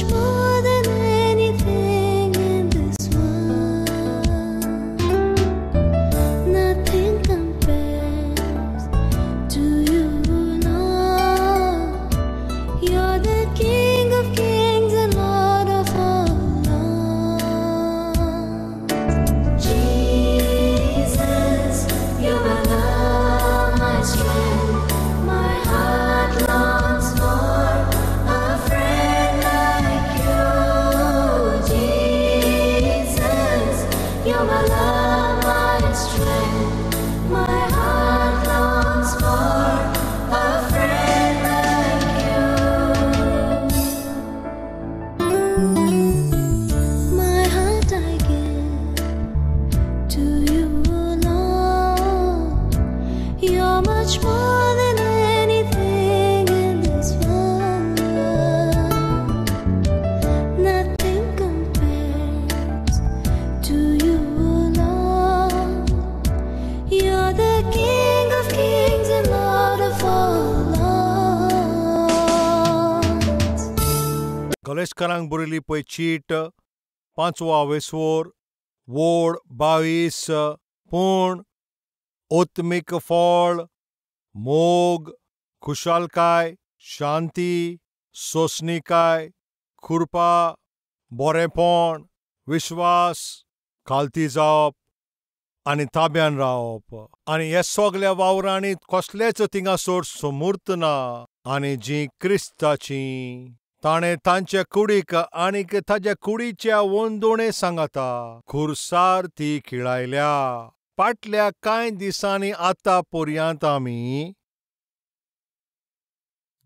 much more than anything in this world. Nothing compares to you, Lord. You're the King of kings and Lord of all lords. Jesus, you're my love, my strength. My heart longs for a friend like you. Jesus, you're my love, my strength. My heart longs for a friend like you. My heart I give to you, Lord. You're much more than anything in this world. Nothing compares to you, Lord. You're the King of kings and Lord of all lords. गलेशकारांक बरयली पळय चीट 5वो आवेसोर वोड 22 पूण ओत्मीक फळ मोग खुशालकाय शांती सोंसणीकाय खुरपा बोरेंपण विश्वास खालती जावप आनी ताब्यान रावप आनी हे सगल्या वावरांनी कसलेच थिंगासर समूर्त ना आनी जीं क्रिस्ताचीं ताणें तांच्या कुडीक आनीक ताज्या कुडीच्या वंदोणे सांगाता खुरसार ती खिळायल्या. फाटल्या कांय दिसांनी आतां पर्यंत आमी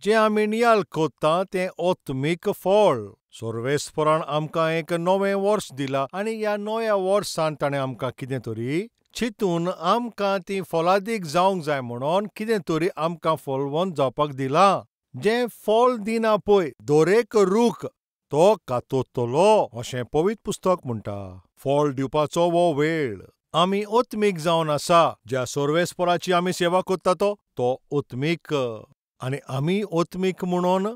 जें आमी नियाळ कोत्ता तें ओत्मीक फळ. सर्वेस्परान आमकां एक नवें वर्स दिलां आनी ह्या नव्या वर्सान ताणें आमकां कितें तरी चिंतून आमकां ती फलादीक जावंक जाय म्हणून कितें तरी आमकां फलवंत जावपाक दिलां. जें फळ दिना पळय दरेक रूख तो कातरतलो अशें पवित्र पुस्तक म्हणटा. फळ दिवपाचो हो वेळ. आमी ओत्मीक जावन आसा. ज्या सर्वेस्पराची आमी सेवा करता तो ओत्मीक आनी आमी ओत्मीक म्हणून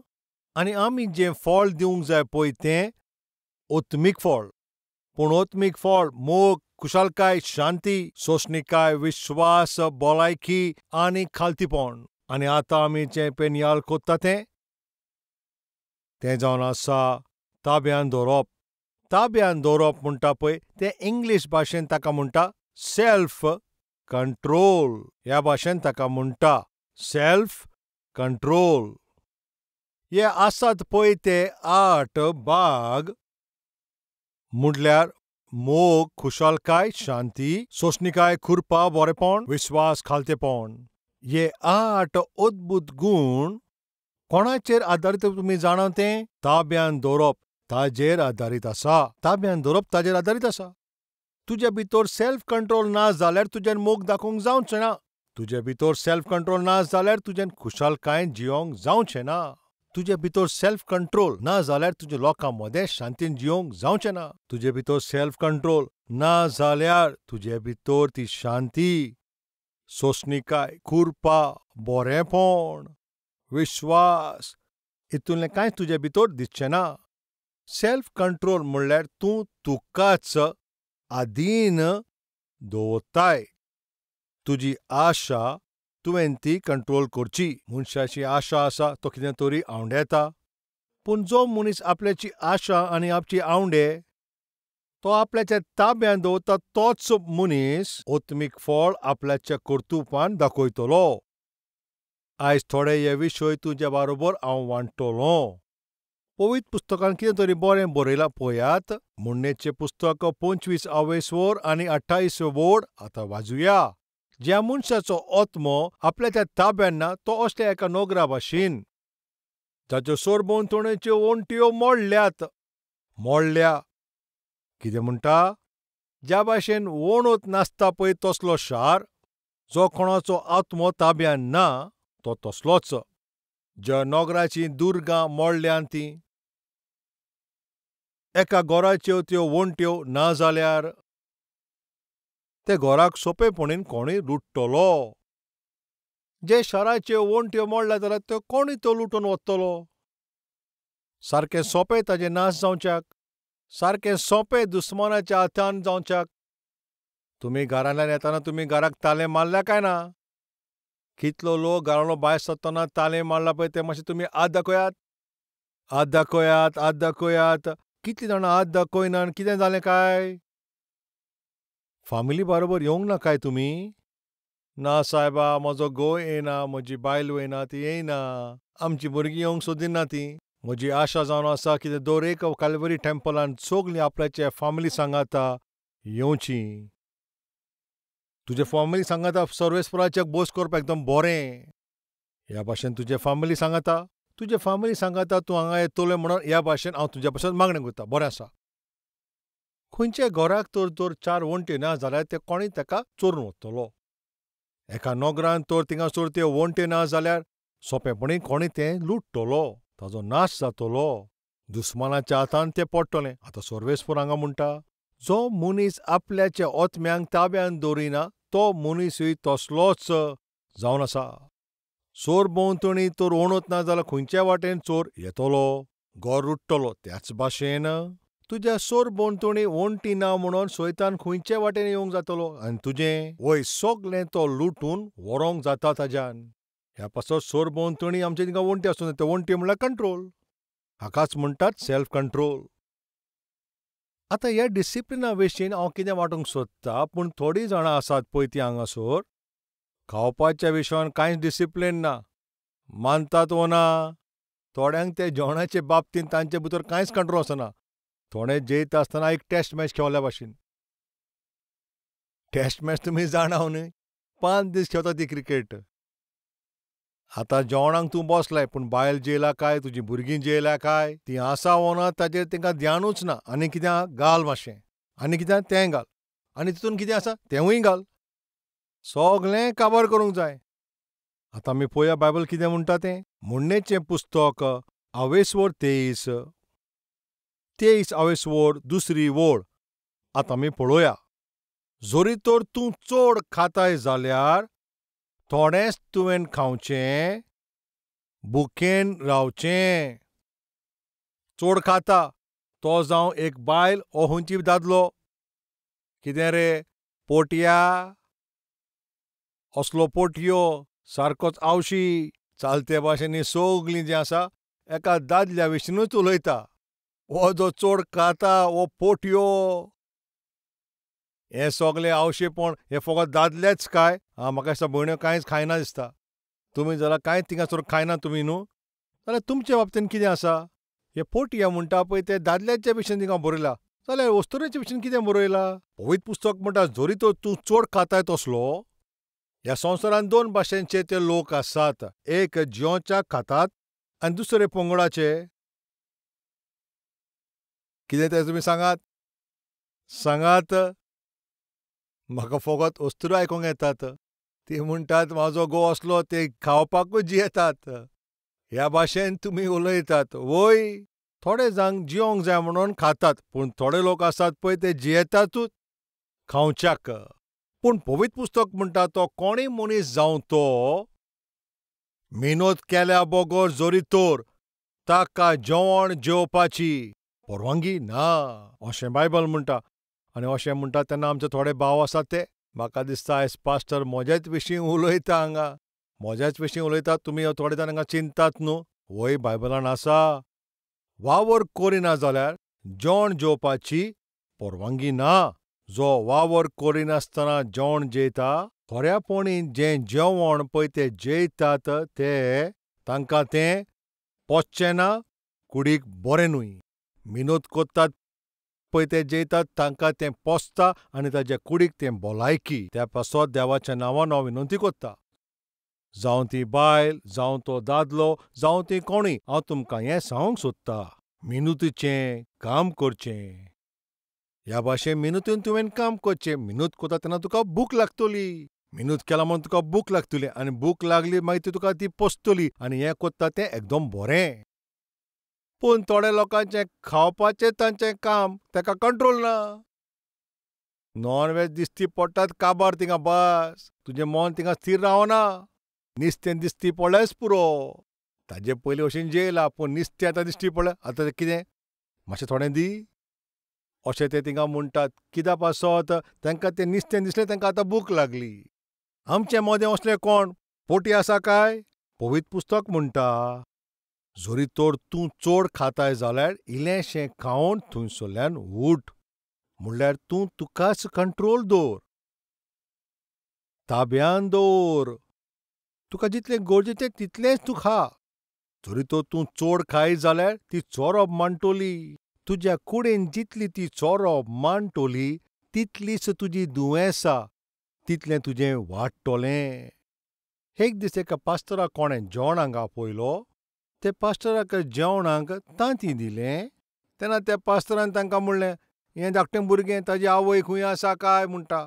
आनी आमी जें फळ दिवंक जाय पळय तें ओत्मीक फळ. पूण ओत्मीक फळ मोग, खुशालकाय, शांती, सोंसणीकाय, विश्वास, भलायकी आनी खालतीपण. आनी आतां आमी जें पळय नियाळ कोत्ता तें तें जावन आसा ताब्यान दवरप. ताब्यान दवरप म्हणटा पळय तें इंग्लीश भाशेन ताका म्हणटा सेल्फ कंट्रोल. ह्या भाशेन ताका म्हणटा सेल्फ कंट्रोल. हे आसात पळय ते 8 भाग म्हणल्यार मोग, खुशालकाय, शांती, सोंसणीकाय, खुरपा, बोरेपण, विश्वास, खालतेपण. हे 8 अद्भुत गूण कोणाचेर आदारीत तुमी जाणा तें ताब्यान दवरप ताजेर आदारीत आसा. ताब्यान दवरप ताजेर आदारीत आसा. तुजे भितर सेल्फ कंट्रोल ना जाल्यार तुज्यान मोग दाखोवंक जावचें ना. तुजे भितर सेल्फ कंट्रोल ना जाल्यार तुज्यान खुशालकायेन जियोंक जावचें ना. तुजे भितर सेल्फ कंट्रोल ना जाल्यार तुज्या लोकां मदें शांतीन जियोंक जावचें ना. तुजे भितर सेल्फ कंट्रोल ना जाल्यार तुजे भितर ती शांती, सोंसणीकाय, खुरपा, बोरेंपण, विश्वास हितूंतलें कांय तुजे भितर दिसचें ना. सेल्फ कंट्रोल म्हणल्यार तूं तुकाच आदीन दवरताय. तुजी आशा तुवें ती कंट्रोल करची. मनशाची आशा आसा तो कितें तरी आंवडेता, पूण जो मनीस आपल्याची आशा आनी आपची आंवडे तो आपल्याच्या ताब्यान दवरता तोच मनीस ओत्मीक फळ आपल्याच्या कर्तुपान दाखयतलो. आयज थोडे हे विशय तुज्या बरोबर हांव वांट्टलो. पवित्र पुस्तकान कितें तरी बरें बरयलां पळयात. म्हणणेचें पुस्तक 25 आवेसवर आनी 28 वोड आतां वाजुया. ज्या मनशाचो आत्मो आपल्याच्या ताब्यान ना तो असल्या एका नोगरा भाशेन जाच्यो सरभोंवतणच्यो वण्ट्यो मोडल्यात. मोडल्या कितें म्हणटा? ज्या भाशेन वणत नासता पळय तसलो शार जो कोणाचो आत्मो ताब्यान ना तो तसलोच. ज्या नोगराचीं दुर्गां मोडल्यान तीं एका घराच्यो त्यो वण्ट्यो ना जाल्यार ते घराक सोंपेपणीन कोणूय लुट्टलो. जे शाराच्यो वण्ट्यो मोडल्या जाल्यार त्यो कोणूय त्यो लुटून वतलो. सारकें सोंपें ताजें नाश जावच्याक, सारकें सोंपें दुस्मानाच्या हातान जावच्याक. तुमी घरांतल्यान येताना तुमी घराक तालें मारल्या काय ना? कितलो लोक घरांतलो भायर सरतना तालें मारला पळय तें मातशें तुमी हात दाखयात, हात दाखयात, हात दाखयात. कितलीं जाणां हात दाखयना? कितें जालें काय? फामिली बरोबर येवंक ना काय तुमी? ना सायबा, म्हजो घोव येयना, म्हजी बायल येयना, ती येयना, आमची भुरगीं येवंक सोदिना ती. म्हजी आशा जावन आसा कितें दर एक कालवरी टेम्पलान सगलीं आपल्याचे फामिली सांगाता येवची. तुजे फामिली सांगाता सर्वेस्पराचे बोस करपाक एकदम बरें. ह्या भाशेन तुजे फामिली सांगाता, तुजे फामिली सांगाता तूं हांगा येतलो म्हणून ह्या भाशेन हांव तुज्या पासून मागणें करता. बरें आसा. खंयच्या घराक तर जर चार वण्ट्यो ना जाल्यार ते कोणूय ताका चोरून वतलो. एका नगरान तर थिंगासर त्यो वण्ट्यो ना जाल्यार सोंपेपणी कोणूय तें लुट्टलो, ताजो नाश जातलो, दुस्मानाच्या हातान तें पडटलें. आतां सर्वेस्पर हांगा म्हणटा, जो मनीस आपल्याच्या आत्म्यांक ताब्यान दवरिना तो मनीसूय तसलोच जावन आसा. चोर भोंवतणी तर वणत ना जाल्यार खंयच्या वाटेन चोर येतलो, घर रुट्टलो. त्याच भाशेन तुज्या सोर भोंवतणी वण्टी ना म्हणून सैतान खंयचे वाटेन येवंक जातलो आनी तुजें वय सगलें तो लुटून व्हरोंक जाता ताज्यान. ह्या पासत सोर भोंवतणी आमचे थिंगा वण्टी आसूं, त्यो वण्टी म्हणल्यार कंट्रोल. हाकाच म्हणटात सेल्फ कंट्रोल. आतां ह्या डिसिप्लिना विशीं हांव कितें वांटूंक सोदता, पूण थोडीं जाणां आसात पळय तीं हांगासर खावपाच्या विशयान कांयच डिसिप्लीन ना, मानतात वो ना. थोड्यांक ते जेवणाचे बाबतींत तांचे भितर कांयच कंट्रोल आसना. थोडे जेयता आसतना एक टॅस्ट मॅच खेळल्या भाशेन. टॅस्ट मॅच तुमी जाणा न्हय, 5 दीस खेळता ती क्रिकेट. आतां जेवणाक तूं बसलाय, पूण बायल जेयला काय, तुजी भुरगीं जेयल्या काय, तीं आसा वो ना ताजेर तांकां ध्यानूच ना. आनी कितें आहा घाल मातशें, आनी कितें आहा तें घाल, आनी तितून कितें आसा तेंवूय घाल, सगलें काबार करूंक जाय. आतां आमी पळोवया बायबल कितें म्हणटा तें. म्हणणेचें पुस्तक आवेसवर 23, 23 आवेसवर दुसरी वळ. आतां आमी पळोवया. जरी तर तूं चड खाताय जाल्यार थोडेंच तुवें खावचें, भुकेन रावचें. चड खाता तो जावं एक बायल ओ खंयची दादलो, कितें रे पोटया, असलो पोटयो सारकोच आवशी. चालते भाशेन सगलीं जीं आसा एका दादल्या विशींनूच उलयता. हो जो चड खाता हो पोटयो. हें सगलें आवशेपण हें फकत दादलेच काय? आं, म्हाका दिसता भयण्यो कांयच खायना दिसता. तुमी जाल्यार कांयच थिंगासर खायना तुमी न्हू, जाल्यार तुमचे बाबतीन कितें आसा? हे पोटया म्हणटा पळय ते दादल्याच्या विशीं थिंगा बरयलां, जाल्यार अस्तुरेच्या विशीं कितें बरयलां? पवित्र पुस्तक म्हणटा जरी तर तूं चड खाताय तसलो. ह्या संवसारांत 2 भाशेंचे ते लोक आसात, एक जियोच्याक खातात आनी दुसरे पंगडाचे. कितें तें तुमी सांगात, सांगात. म्हाका फकत अस्तुऱ्यो आयकूंक येतात, ती म्हणटात म्हाजो घोव असलो ते खावपाकूच जियेतात. ह्या भाशेन तुमी उलयतात वय. थोडे जाण जियोंक जाय म्हणून खातात, पूण थोडे लोक आसात पळय ते जियेतातूच खावच्याक. पूण पवित्र पुस्तक म्हणटा तो कोणूय मनीस जावं तो मिनोद केल्या बगर जरी तर ताका जेवण जेवपाची परवानगी ना, अशें बायबल म्हणटा. आनी अशें म्हणटा तेन्ना आमचे थोडे भाव आसात ते म्हाका दिसता आयज पास्टर म्हज्याच विशीं उलयता, हांगा म्हज्याच विशीं उलयता. तुमी थोडे जाण हांगा चिंतात न्हू, वय बायबलान आसा वावर करिना जाल्यार जेवण जेवपाची परवानगी ना. जो वावर करिनासतना जेवण जेयता, खऱ्यापणी जें जेवण पळय ते जेयतात ते तांकां तें पचचें ना, कुडीक बरें न्हय. मिनोद करतात पळय ते जेयतात तांकां तें पोसता आनी ताज्या कुडीक तें भलायकी. त्या पासत देवाच्या नांवान हांव विनंती करता, जावं ती बायल, जावं तो दादलो, जावं ती कोणूय, हांव तुमकां हें सांगूंक सोदता, मिनुतीचें काम करचें. ह्या भाशेन मिनुतीन तुवें काम करचें. मिनूत करता तेन्ना तुका भूक लागतली, मिनूत केला म्हणून तुका भूक लागतली, आनी भूक लागली मागीर ती तुका ती पोसतली, आनी हें करता तें एकदम बरें. पूण थोड्या लोकांचें खावपाचें तांचें काम ताका कंट्रोल ना. नॉन वेज दिसती पडटात काबार थिंगा, बस तुजें मन थिंगा स्थीर रावना. निस्तें दिसती पडल्याच पुरो. ताजे पयलीं वशीन जेयला पूण निस्तें आतां दिश्टी पडलें, आतां कितें मातशें थोडें दी अशें ते थिंगा म्हणटात. कित्या पासत तांकां तें निस्तें दिसलें, तांकां आतां भूक लागली. आमचे मदें असलें कोण पोटी आसा काय? पवित्र पुस्तक म्हणटा, जरी तर तूं चड खाताय जाल्यार इल्लेंशें खावन थंयसरल्यान उठ, म्हणल्यार तूं तुकाच कंट्रोल दवर, ताब्यान दवर. तुका जितलें गरजेचें तितलेंच तूं खा. जरी तर तूं चड खाय जाल्यार ती चोरप मांडटली. तुज्या कुडीन जितली ती चोरप मांडटली तितलीच तुजी दुयेंसां, तितलें तुजें वाडटलें. एक दीस एका पास्टराक कोणें जेवणाक आपयलो. ते पास्टराक जेवणाक तांती दिलें. तेन्ना त्या पास्टरान तांकां म्हणलें, हें धाकटें भुरगें ताजी आवय खंय आसा काय म्हणटा.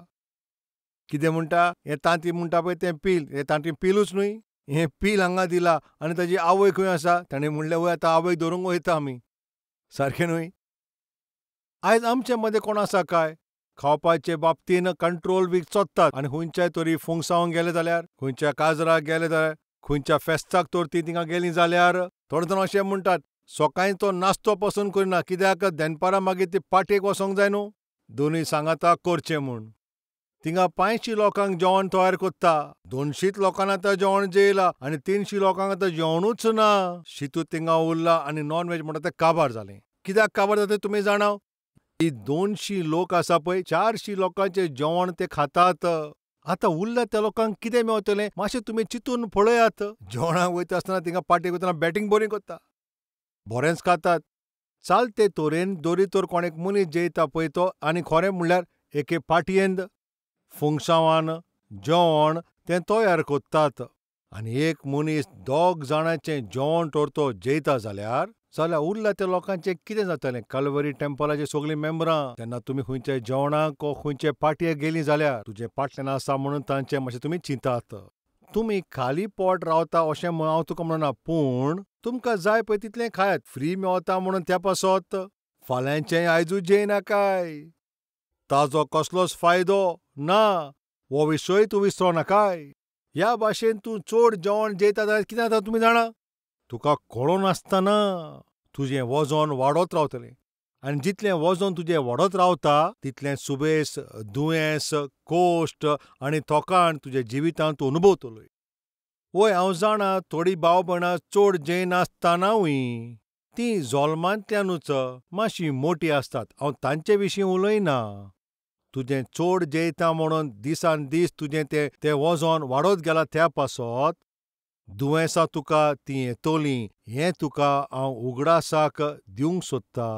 कितें म्हणटा? हें तांती म्हणटा पळय तें पील, हें तांती पिलूच न्हय, हें पील हांगा दिलां आनी ताजी आवय खंय आसा? ताणें म्हणलें, वय आतां आवयक धरूंक वयता आमी. सारकें न्हय? आयज आमचे मदें कोण आसा काय खावपाचे बाबतीन कंट्रोल बी चोत्तात आनी खंयच्याय तरी फुंगसावंक गेले जाल्यार, खंयच्या काजराक गेले जाल्यार, खंयच्या फेस्ताक तर ती थिंगा गेली जाल्यार थोडे जाण अशें म्हणटात, सकाळीं तो नाश्तो पसून करिना, कित्याक दनपारां मागीर ती पाटयेक वचोंक जाय न्हू, दोनूय सांगाता करचें म्हूण. थिंगा 500 लोकांक जेवण तयार करता, 200 लोकांक आतां जेवण जेयलां आनी 300 लोकांक आतां जेवणूच ना. शितू थिंगा उरला आनी नॉन व्हेज म्हणटा तें काबार जालें. कित्याक काबार जाता तुमी जाणा? ही 200 लोक आसा पळय, 400 लोकांचें जेवण ते खातात. आतां उरला त्या लोकांक कितें मेवतलें मातशें तुमी चिंतून पळयात. जेवणाक वयता आसतना थिंगा पार्टेक वयतना बॅटींग बरी करता, बरेंच खातात. चालते तरेन दोरी तर कोण एक मनीस जेयता पळय तो, आनी खरें म्हणल्यार एके पाटयेंत फुंगसांवान जेवण तें तयार करतात आनी एक मनीस 2 जाणांचें जेवण तर तो जेयता जाल्यार जाल्यार उरला त्या लोकांचें कितें जातलें? कालवरी टेम्पलाचे सगळीं मेंबरां तेन्ना तुमी खंयच्या जेवणाक खंयचे पाटयेक गेलीं जाल्यार तुजें पाटल्यान आसा म्हणून तांचें मातशें तुमी चिंतात. तुमी खाली पोट रावता अशें म्हण हांव तुका म्हणना, पूण तुमकां जाय पळय तितलें खायात. फ्री मेवता म्हणून त्या पासत फाल्यांचें आयजूच जेयनाकाय, ताजो कसलोच फायदो ना, हो विशय तूं विसरो नाकाय. ह्या भाशेन तूं चड जेवण जेयता जाल्यार कितें जाता तुमी जाणा? तुका कळोन आसतना तुजें वजन वाडत रावतलें आनी जितलें वजन तुजें वाडत रावता तितलें सुबेस, दुयेंस, कोश्ट आनी थकान तुज्या जिवितांत तूं अनुभवतलोय. वय हांव जाणा थोडीं भाव भयणां चड जेयनासतनावूय तीं जल्मांतल्यानूच मातशीं मोटी आसतात, हांव तांचे विशीं उलयना. तुजें चड जेयता म्हणून दिसान दीस तुजें तें वजन वाडत गेलां त्या पासत दुयेंसां तुका तीं येतलीं हें तुका हांव उगडासाक दिवंक सोदता.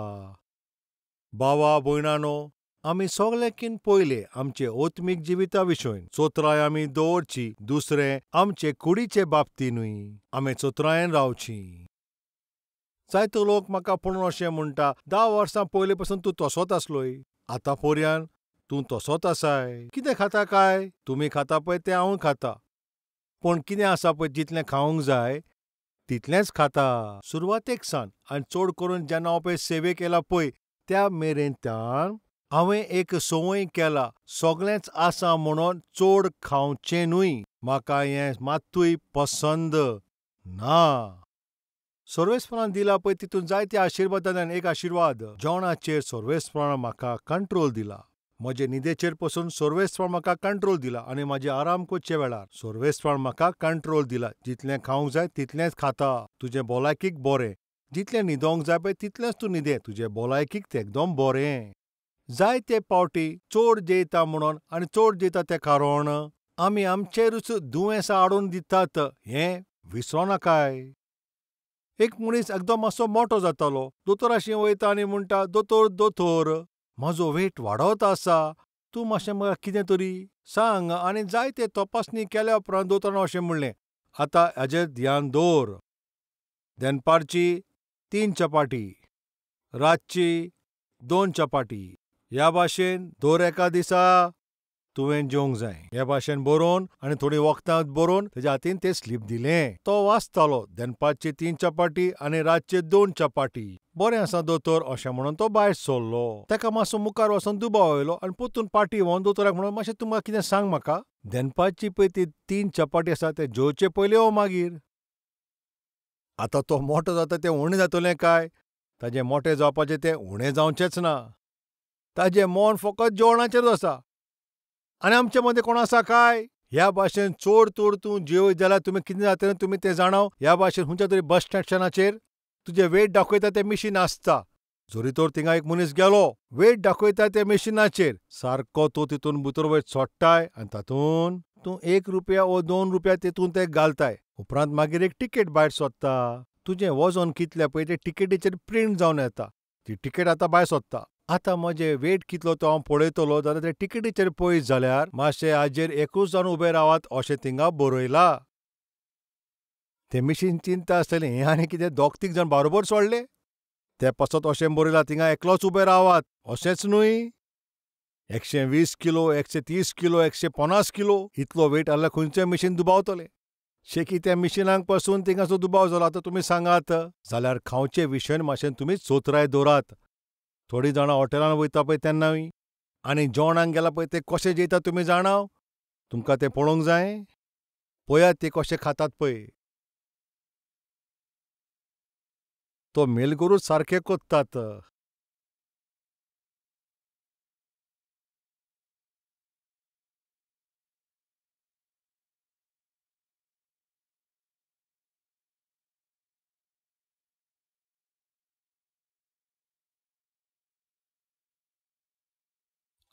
भावा भयणानो, आमी सगळ्यांकीन पयलें आमचे आत्मीक जिविता विशय चोत्राय आमी दवरची, दुसरें आमचे कुडीचे बाबतीनूय आमी चोत्रायेन रावची. जायतो लोक म्हाका पळोवन अशें म्हणटा, 10 वर्सां पयलीं पासून तूं तसोच आसलोय, आतां पर्यान तूं तसोच आसाय. कितें खाता काय? तुमी खाता पळय तें हांव खाता, पूण कितें आसा पळय जितलें खावंक जाय तितलेंच खाता. सुरवातेक सान आनी चड करून जेन्ना हांव पळय सेवेक येयला पळय त्या मेरेन त्यान हांवें एक संवय केला, सगळेंच आसा म्हणून चड खावचें न्हय, म्हाका हें मात्तूय पसंद ना. सर्वेस्परान दिला पळय तितून जायते आशिर्वादान एक आशिर्वाद जेवणाचेर सर्वेस्परान म्हाका कंट्रोल दिला, म्हजे न्हिदेचेर पसून सर्वेस्परान म्हाका कंट्रोल दिला आनी म्हाजे आराम करचे वेळार सर्वेस्परान म्हाका कंट्रोल दिला. जितलें खावंक जाय तितलेंच खाता, तुजें भलायकीक बरें. जितलें न्हिदोंक जाय पळय तितलेंच तूं न्हिदे, तुजे भलायकीक तें एकदम बरें. जायते पावटी चड जेयता म्हणून आनी चड जेयता तें कारण आमी आमचेरूच दुयेंसां हाडून दितात हें विसरो नाकाय. एक मनीस एकदम मातसो मोटो जातालो, दोतोराशी वयता आनी म्हणटा, दोतोर दोतोर म्हाजो वेट वाडत आसा, तूं मातशें म्हाका कितें तरी सांग. आनी जायते तपासणी केल्या उपरांत दोतोरान अशें म्हणलें, आतां हाजेर ध्यान दवर, दनपारची 3 चपाटी, रातची 2 चपाटी, ह्या भाशेन दर एका दिसा तुवें जेवंक जाय. हे भाशेन बरोवन आनी थोडीं वखदां बरोवन तेज्या हातीन तें स्लीप दिलें. तो वाचतालो, दनपारची 3 चपाटी आनी रातचे 2 चपाटी. बरें आसा दोतोर अशें म्हणून तो भायर सरलो. ताका मातसो मुखार वचोन दुबाव आयलो आनी परतून पाटी व्हरोन दोतोराक म्हणून, मातशें तूं म्हाका कितें सांग म्हाका, दनपारची पळय ती 3 चपाटी आसा ते जेवचे पयलीं वो मागीर? आतां तो मोटो जाता तें उणें जातलें काय? ताजें मोटें जावपाचें तें उणें जावचेंच ना. ताजें मन फकत जेवणाचेरूच आसा. आनी आमचे मदें कोण आसा काय? ह्या भाशेन चड तर तूं जेवयत जाल्यार तुमी कितें जातलें तुमी तें जाणाव? ह्या भाशेन खंयच्या तरी बस स्टेशनाचेर तुजें वेट दाखयता तें मिशीन आसता. जरी तर थिंगा एक मनीस गेलो, वेट दाखयता त्या मिशिनाचेर, सारको तूं तितून भितर वयर चोडटाय आनी तातूंत तूं 1 रुपया वो 2 रुपया तितून ते घालताय. उपरांत मागीर एक तिकेट भायर सोदता. तुजें वजन कितलें पळय तें तिकेटीचेर प्रिंट जावन येता. ती तिकेट आतां भायर सोदता. आतां म्हजें वेट कितलो तो हांव पळयतलो जाल्यार ते तिकेटीचेर पळयत जाल्यार मातशें हाजेर एकूच जावन उबें रावात अशें थिंगा बरयलां. तें मिशीन चिंता आसतलें हें आनी कितें 2-3 जाण बारोबर सोडले? ते पासत अशें बरयलां थिंगा एकलोच उबें रावात अशेंच न्हय? 120 किलो, 130 किलो, 150 किलो इतलो वेट आहल्यार खंयचें मिशीन दुबावतलें. शेकी त्या मिशिनाक पसून थिंगासो दुबाव जालो. आतां तुमी सांगात जाल्यार खावचे विशयन मातशें तुमी चोतराय दवरात. थोडीं जाणां हॉटेलान वयता पळय तेन्नाय आनी जेवणाक गेला पळय ते कशें जेयतात तुमी जाणाव? तुमकां तें पळोवंक जाय? पळयात ते कशें खातात पळय. तो मेलगोरूच सारकें कोत्तात.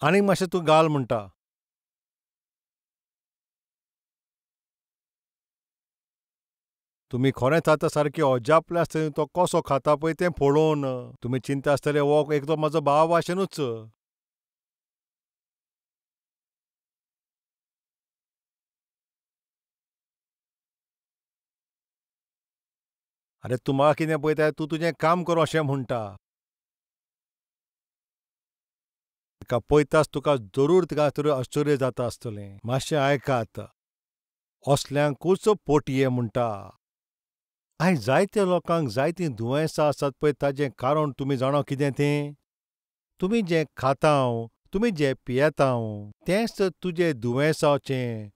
आनीक मातशें तूं घाल म्हणटा. तुमी खरेंच आतां सारकें अजापले आसतले तो कसो खाता पळय तें पळोवन. तुमी चिंता आसतले हो एक तो म्हजो भावा भाशेनूच. आरे तूं म्हाका कितें पळयता? तूं तुजें काम कर अशें म्हणटा. ताका पळयताच तुका जरूर तुका तरी आश्चर्य जाता आसतलें. मातशें आयकात, असल्यांकूच पोटये म्हणटा. आयज जायत्या लोकांक जायतीं दुयेंसां आसात पळय ताजें कारण तुमी जाणा कितें तें? तुमी जें खाताव, तुमी जें पियेताव तेंच तुजें दुयेंसाचें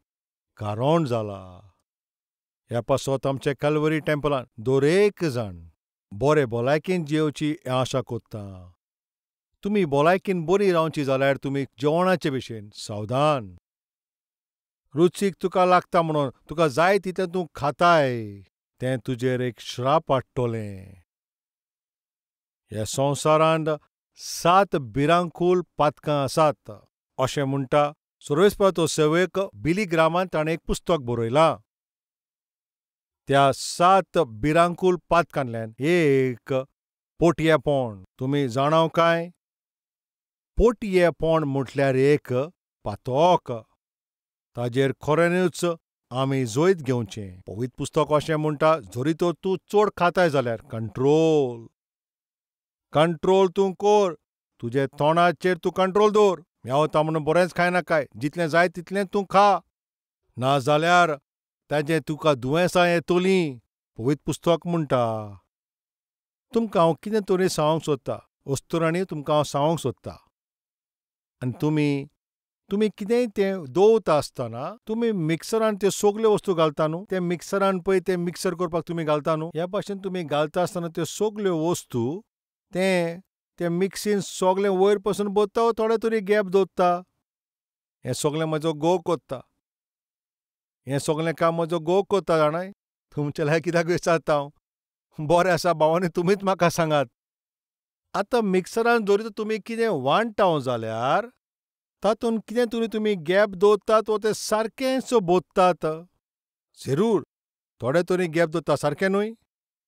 कारण जालां. ह्या पासत आमच्या कॅल्वरी टेम्पलान दरेक जाण बरे भलायकेन जियेवची हें आशा कोत्ता. तुमी भलायकेन बरी रावची जाल्यार तुमी जेवणाचे विशयन सावधान. रुचीक तुका लागता म्हणून तुका जाय तितलें तूं खाताय तें तुजेर एक श्राप हाडटलें. ह्या संवसारांत 7 भिरांकूळ पातकां आसात अशें म्हणटा सर्वेस्पराचो सेवक बिली ग्रामान. ताणें एक पुस्तक बरयलां. त्या 7 भिरांकूळ पातकांतल्यान एक पोटयेपण. तुमी जाणाव काय? पोटयेपण म्हटल्यार एक पातक. ताजेर खऱ्यांनीच आमी जैत घेवचें. पवित्र पुस्तक अशें म्हणटा, जरी तर तूं चड खाताय जाल्यार कंट्रोल कंट्रोल तूं कर. तुजे तोंडाचेर तूं कंट्रोल दवर. मेवता म्हणून बरेंच खायनाकाय, जितलें जाय तितलें तूं खा, ना जाल्यार ताजें तुका दुयेंसां येतलीं. पवित्र पुस्तक म्हणटा. तुमकां हांव कितें तरी सांगूंक सोदता, अस्तुरांनी तुमकां हांव सांगूंक सोदता. आनी तुमी तुमी कितेंय तें दवरता आसतना तुमी मिक्सरान त्यो सगल्यो वस्तू घालता न्हू, तें मिक्सरान पळय तें मिक्सर करपाक तुमी घालता न्हू, ह्या भाशेन तुमी घालता आसतना त्यो सगल्यो वस्तू तें तें मिक्सीन सगळें वयर पसून भरता, थोडे तरी गॅप दवरता. हें सगळें म्हजो घोव कोत्ता, हें सगळें काम म्हजो घोव कोत्ता जाणाय. तुमचे लागीं कित्याक विचारता हांव? बरें आसा भावांनी, तुमीच म्हाका सांगात. आतां मिक्सरान जरी तुमी कितें वांट्टा जाल्यार तातूंत कितें तरी तुमी गॅप दवरतात वो तें सारकेंच बोधतात. जरूर थोडे तरी गॅप दवरता, सारकें न्हय?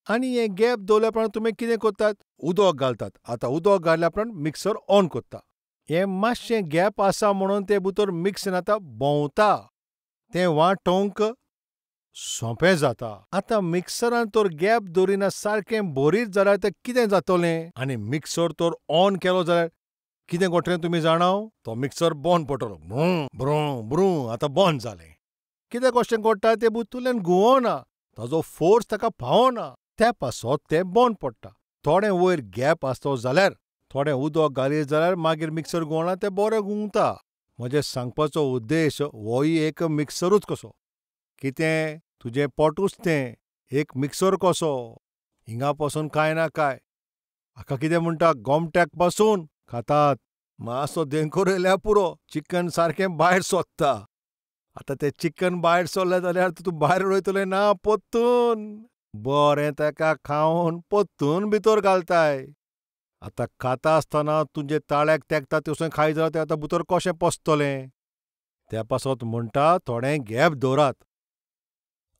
आनी हें गॅप दवरल्या उपरांत तुमी कितें करतात? उदक घालतात. आतां उदक घातल्या उपरांत मिक्सर ऑन करता. हें मातशें गॅप आसा म्हणून तें भितर मिक्सीन आतां भोंवता, तें वांटोवंक सोंपें जाता. आतां मिक्सरान तर गॅप दवरिना सारकें भरीत जाल्यार तें कितें जातलें? आनी मिक्सर तर ऑन केलो जाल्यार कितें घडटलें तुमी जाणाव? तो मिक्सर बंद पडटलो, ब्रूं ब्रूं ब्रूं. आतां बंद जालें. कितें कशें घडटा तें भितूरल्यान घुंवना, ताजो फोर्स ताका पावना, त्या पासत तें बंद पडटा. थोडें वयर गॅप आसतो जाल्यार, थोडें उदक घालीत जाल्यार मागीर मिक्सर घुंवना, तें बरें घुंवता. म्हजें सांगपाचो उद्देश होय एक मिक्सरूच कसो. कितें तुजें पोटूच तें. एक मिक्सर कसो, हिंगा पासून कांय ना काय, हाका कितें म्हणटा, गोमट्याक पासून खातात. मातसो देंकोर येयल्यार पुरो, चिकन सारकें भायर सोदता. आतां तें चिकन भायर सरलें जाल्यार तूं भायर उडयतलें ना पोत्तून, बरें ताका खावन पोत्तून भितर घालताय. आतां खाता आसतना तुजें ताळ्याक तेंकता तशें खायत जाल्यार तें आतां भितर कशें पसतलें? त्या पासत म्हणटा थोडें गॅप दवरात.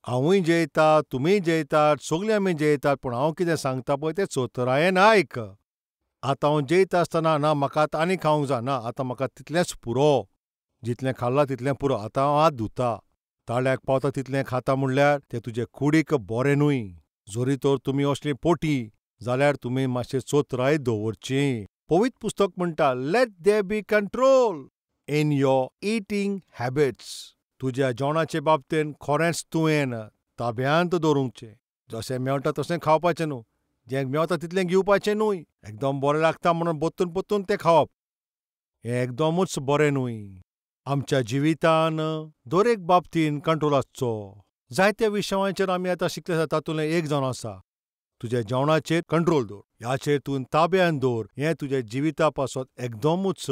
हांवूय जेयता, तुमीय जेयतात, सगळीं आमी जेयतात, पूण हांव कितें सांगता पळय तें चतुरायेन आयक. आतां हांव जेयता आसतना ना म्हाका आतां आनी खावंक जाय ना, आतां म्हाका तितलेंच पुरो, जितलें खाल्लां तितलें पुरो, आतां हांव हात धुता. ताळ्याक पावता तितलें खाता म्हणल्यार तें तुजे कुडीक बरें न्हय. जरी तर तुमी असली पोटी जाल्यार तुमी मातशें चतुराय दवरची. पवित्र पुस्तक म्हणटा, let there be control in your eating habits. तुज्या जेवणाचे बाबतीन खरेंच तुवें ताब्यांत दवरूंकचें. जशें मेळटा तशें खावपाचें न्हू, जें मेळटा तितलें घेवपाचें न्हय. एकदम बरें लागता म्हणून पोत्तून पोत्तून तें खावप हें एकदमूच बरें न्हय. आमच्या जिवितान दर एक बाबतीन कंट्रोल आसचो. जायत्या विशयांचेर आमी आतां शिकले आसा, तातूंतलें एक जावन आसा तुज्या जेवणाचेर कंट्रोल दवर, ह्याचेर तूं ताब्यान दवर. हें तुज्या जिविता पासत एकदमूच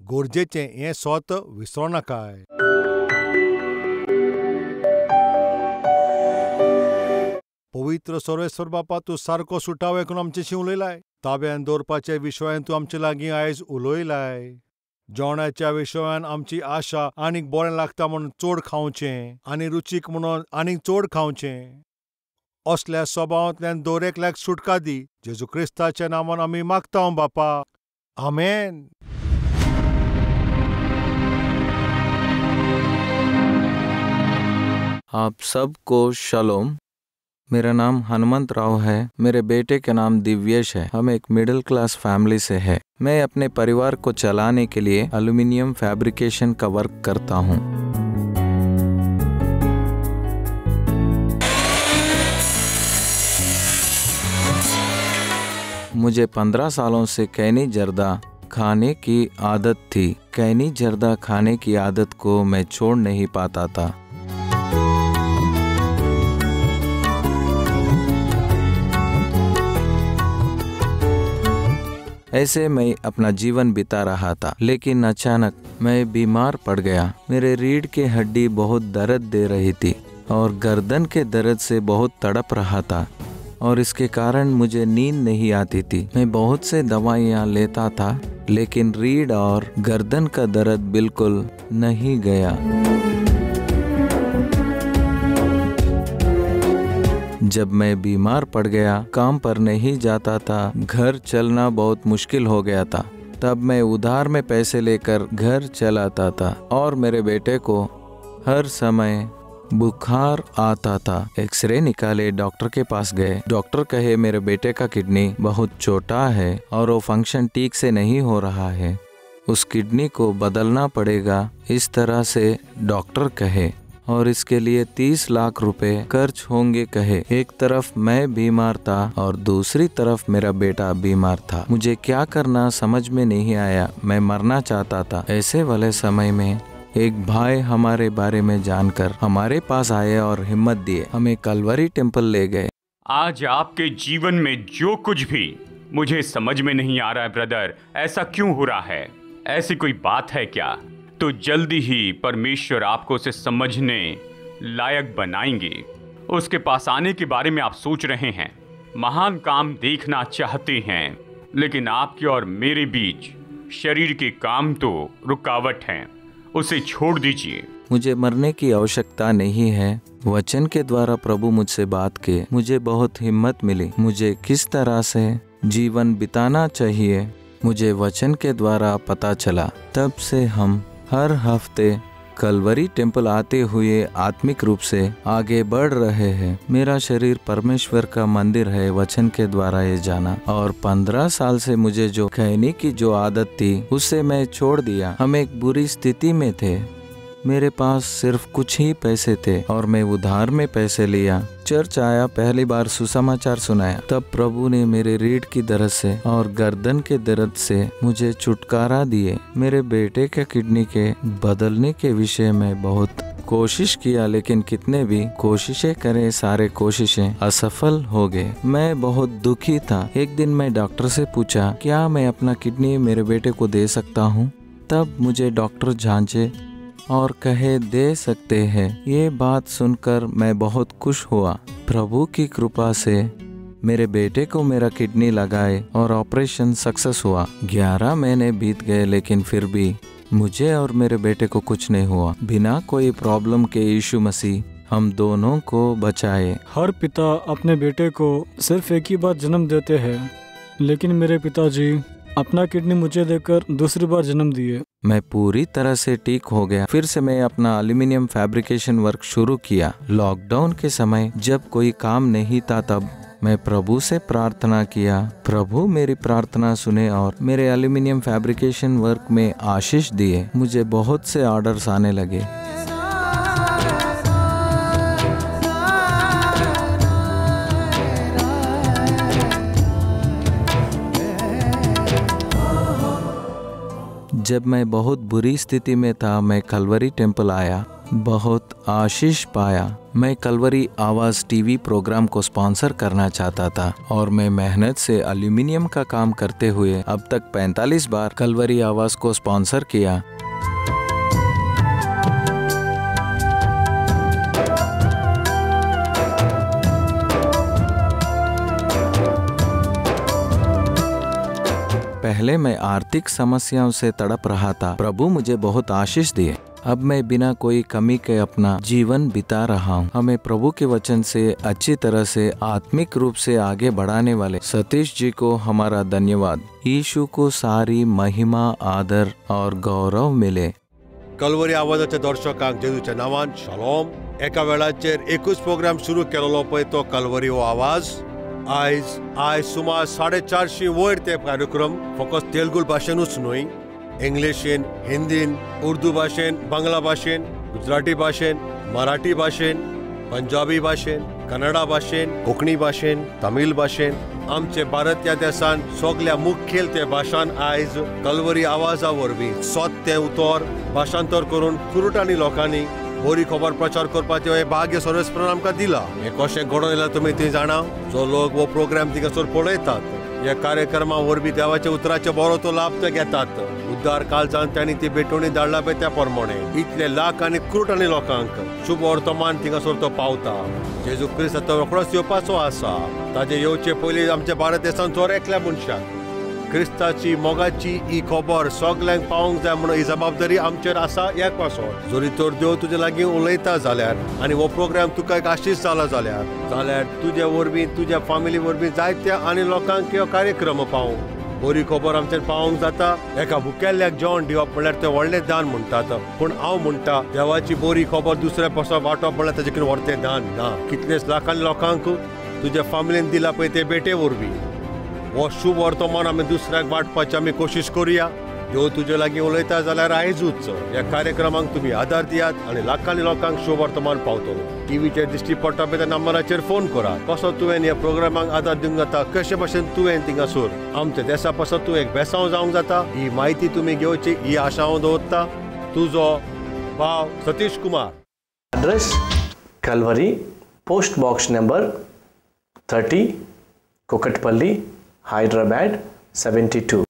गरजेचें, हें स्वत विसरो नाकाय. पवित्र सर्वेश्वर बापा, तूं सारको सुटावे करून आमच्याशी उलयलाय. ताब्यान दवरपाच्या विशयान तूं आमचे लागीं आयज उलयलाय. जेवणाच्या विशयान आमची आशा आनीक बरें लागता म्हणून चड खावचें आनी रुचीक म्हणून आनीक चड खावचें, असल्या स्वभावांतल्यान दर एकल्याक सुटका दी. जेजू क्रिस्ताच्या नांवान आमी मागता बापा, आमेन. आप सबको शलोम. मेरा नाम हनुमंत राव है, मेरे बेटे का नाम दिव्येश है. हम एक मिडिल क्लास फैमिली से है. मैं अपने परिवार को चलाने के लिए एल्यूमिनियम फैब्रिकेशन का वर्क करता हूँ. मुझे 15 सालों से कैनी जर्दा खाने की आदत थी. कैनी जर्दा खाने की आदत को मैं छोड़ नहीं पाता था. ऐसे मैं अपना जीवन बिता रहा था, लेकिन अचानक मैं बीमार पड़ गया. मेरे रीढ़ के हड्डी बहुत दर्द दे रही थी और गर्दन के दर्द से बहुत तड़प रहा था और इसके कारण मुझे नींद नहीं आती थी. मैं बहुत से दवाइयाँ लेता था, लेकिन रीढ़ और गर्दन का दर्द बिल्कुल नहीं गया. जब मैं बीमार पड़ गया, काम पर नहीं जाता था, घर चलना बहुत मुश्किल हो गया था. तब मैं उधार में पैसे लेकर घर चलाता था और मेरे बेटे को हर समय बुखार आता था. एक्सरे निकाले, डॉक्टर के पास गए. डॉक्टर कहे मेरे बेटे का किडनी बहुत छोटा है और वो फंक्शन ठीक से नहीं हो रहा है, उस किडनी को बदलना पड़ेगा, इस तरह से डॉक्टर कहे, और इसके लिए 30 लाख रुपए खर्च होंगे कहे. एक तरफ मैं बीमार था और दूसरी तरफ मेरा बेटा बीमार था. मुझे क्या करना समझ में नहीं आया. मैं मरना चाहता था. ऐसे वाले समय में एक भाई हमारे बारे में जानकर हमारे पास आए और हिम्मत दिए. हमें कलवरी टेम्पल ले गए. आज आपके जीवन में जो कुछ भी मुझे समझ में नहीं आ रहा है ब्रदर, ऐसा क्यों हो रहा है, ऐसी कोई बात है क्या? तो जल्दी ही परमेश्वर आपको उसे समझने लायक बनाएंगे। उसके पास आने के बारे में आप सोच रहे हैं, महान काम देखना चाहते हैं, लेकिन आपके और मेरे बीच शरीर के काम तो रुकावट हैं, उसे छोड़ दीजिए। मुझे मरने की आवश्यकता नहीं है। वचन के द्वारा प्रभु मुझसे बात किए, मुझे बहुत हिम्मत मिली। मुझे किस तरह से जीवन बिताना चाहिए मुझे वचन के द्वारा पता चला। तब से हम हर हफ्ते कलवरी टेम्पल आते हुए आत्मिक रूप से आगे बढ़ रहे हैं। मेरा शरीर परमेश्वर का मंदिर है, वचन के द्वारा ये जाना। और 15 साल से मुझे जो कहने की जो आदत थी उसे मैं छोड़ दिया। हम एक बुरी स्थिति में थे। मेरे पास सिर्फ कुछ ही पैसे थे और मैं उधार में पैसे लिया। चर्च आया, पहली बार सुसमाचार सुनाया। तब प्रभु ने मेरे रीढ़ की दर्द से और गर्दन के दर्द से मुझे छुटकारा दिए। मेरे बेटे के किडनी के बदलने के विषय में बहुत कोशिश किया, लेकिन कितने भी कोशिशें करें सारे कोशिशें असफल हो गए। मैं बहुत दुखी था। एक दिन मैं डॉक्टर से पूछा, क्या मैं अपना किडनी मेरे बेटे को दे सकता हूँ? तब मुझे डॉक्टर झांचे और कहे, दे सकते हैं। ये बात सुनकर मैं बहुत खुश हुआ। प्रभु की कृपा से मेरे बेटे को मेरा किडनी लगाए और ऑपरेशन सक्सेस हुआ। 11 महीने बीत गए, लेकिन फिर भी मुझे और मेरे बेटे को कुछ नहीं हुआ। बिना कोई प्रॉब्लम के यीशु मसीह हम दोनों को बचाए। हर पिता अपने बेटे को सिर्फ एक ही बार जन्म देते हैं, लेकिन मेरे पिताजी अपना किडनी मुझे देकर दूसरी बार जन्म दिए। मैं पूरी तरह से ठीक हो गया। फिर से मैं अपना एल्यूमिनियम फैब्रिकेशन वर्क शुरू किया। लॉकडाउन के समय जब कोई काम नहीं था, तब मैं प्रभु से प्रार्थना किया। प्रभु मेरी प्रार्थना सुने और मेरे एल्यूमिनियम फैब्रिकेशन वर्क में आशीष दिए। मुझे बहुत से ऑर्डर्स आने लगे। जब मैं बहुत बुरी स्थिति में था, मैं कलवरी टेम्पल आया, बहुत आशीष पाया। मैं कलवरी आवाज़ टीवी प्रोग्राम को स्पॉन्सर करना चाहता था और मैं मेहनत से एल्यूमिनियम का काम करते हुए अब तक 45 बार कलवरी आवाज़ को स्पॉन्सर किया। पहले मैं आर्थिक समस्याओं से तड़प रहा था। प्रभु मुझे बहुत आशीष दिए। अब मैं बिना कोई कमी के अपना जीवन बिता रहा हूँ। हमें प्रभु के वचन से अच्छी तरह से आत्मिक रूप से आगे बढ़ाने वाले सतीश जी को हमारा धन्यवाद। यीशु को सारी महिमा, आदर और गौरव मिले। कलवरी आवाजाच्या दर्शकांक जेजूच्या नांवान शालोम। एका वेळाचेर एकूच प्रोग्राम सुरू केलेलो पळय तो कलवरी हो आवाज। आयज आयज सुमार 450 वयर ते कार्यक्रम फकत तेलुगू भाशेनूच न्हय, इंग्लिशीन, हिंदीन, उर्दू भाशेन, बांगला भाशेन, गुजराती भाशेन, मराठी भाशेन, पंजाबी भाशेन, कन्नडा भाशेन, कोंकणी भाशेन, तमीळ भाशेन, आमचे भारत ह्या देशान सगल्या मुखेल ते भाशान आयज कलवरी आवाजा वरवीं सत्य उतर भाशांतर करून कुरुटांनी लोकांनी बरी खबर प्रचार करपाचें हें भाग्य सर्वेस्परान आमकां दिलां। हें कशें घडोवन येयलां तुमी थंय जाणा? जो लोक हो प्रोग्राम थिंगासर पळयतात, ह्या कार्यक्रमा वरवीं देवाच्या उतराचो बरो तो लाभ ते घेतात। उद्धार काळजान तांणी ती भेटवणी धाडला पळय त्या प्रमाणे इतले लाख आनी कुरुटांनी लोकांक शुभ वर्तमान थिंगासर तो पावता। जेजू क्रिस्त आतां रोखडोच येवपाचो आसा। ताजे येवचे पयलीं आमच्या भारत देशांत थोर एकल्या मनशाक क्रिस्ताची मोगाची ही खबर सगल्यांक पावोवंक जाय म्हणून ही जबाबदारी आमचेर आसा। एक पासो जरी तर देव तुजे लागीं उलयता जाल्यार आनी हो प्रोग्राम तुका एक आशीष जाला जाल्यार तुजे वरवीं, तुज्या फामिली वरवीं जायत्या आनी लोकांक हो कार्यक्रम पावोवंक बरी खबर आमचेर पावोवंक जाता। एका भुकेल्ल्याक जेवण दिवप म्हणल्यार तें व्हडलें दान म्हणटात, पूण हांव म्हणटा देवाची बरी खबर दुसऱ्या पासो वांटप म्हणल्यार ताजे कितें व्हडलें दान ना। कितलेच लाखांनी लोकांक तुज्या फामिलीन दिला पळय ते भेटे वरवीं हो शुभ वर्तमान आमी दुसऱ्याक वांटपाची आमी कोशिश करुया। देव तुजे लागीं उलयता जाल्यार आयजूच ह्या कार्यक्रमाक तुमी आदार दियात आनी लाखांनी लोकांक शुभ वर्तमान पावतलो। टीव्हीचेर दिश्टी पडटा पळय त्या नंबराचेर फोन करात। कसो तुवें ह्या प्रोग्रामाक आदार दिवंक जाता, कशे भशेन तुवें थिंगासर आमच्या देसा पासत तूं एक बेसांव जावंक जाता, ही म्हायती तुमी घेवची ही आशा हांव दवरता। तुजो भाव Satish Kumar. Address Calvary, post box number 30, Kukatpally, Hyderabad 72.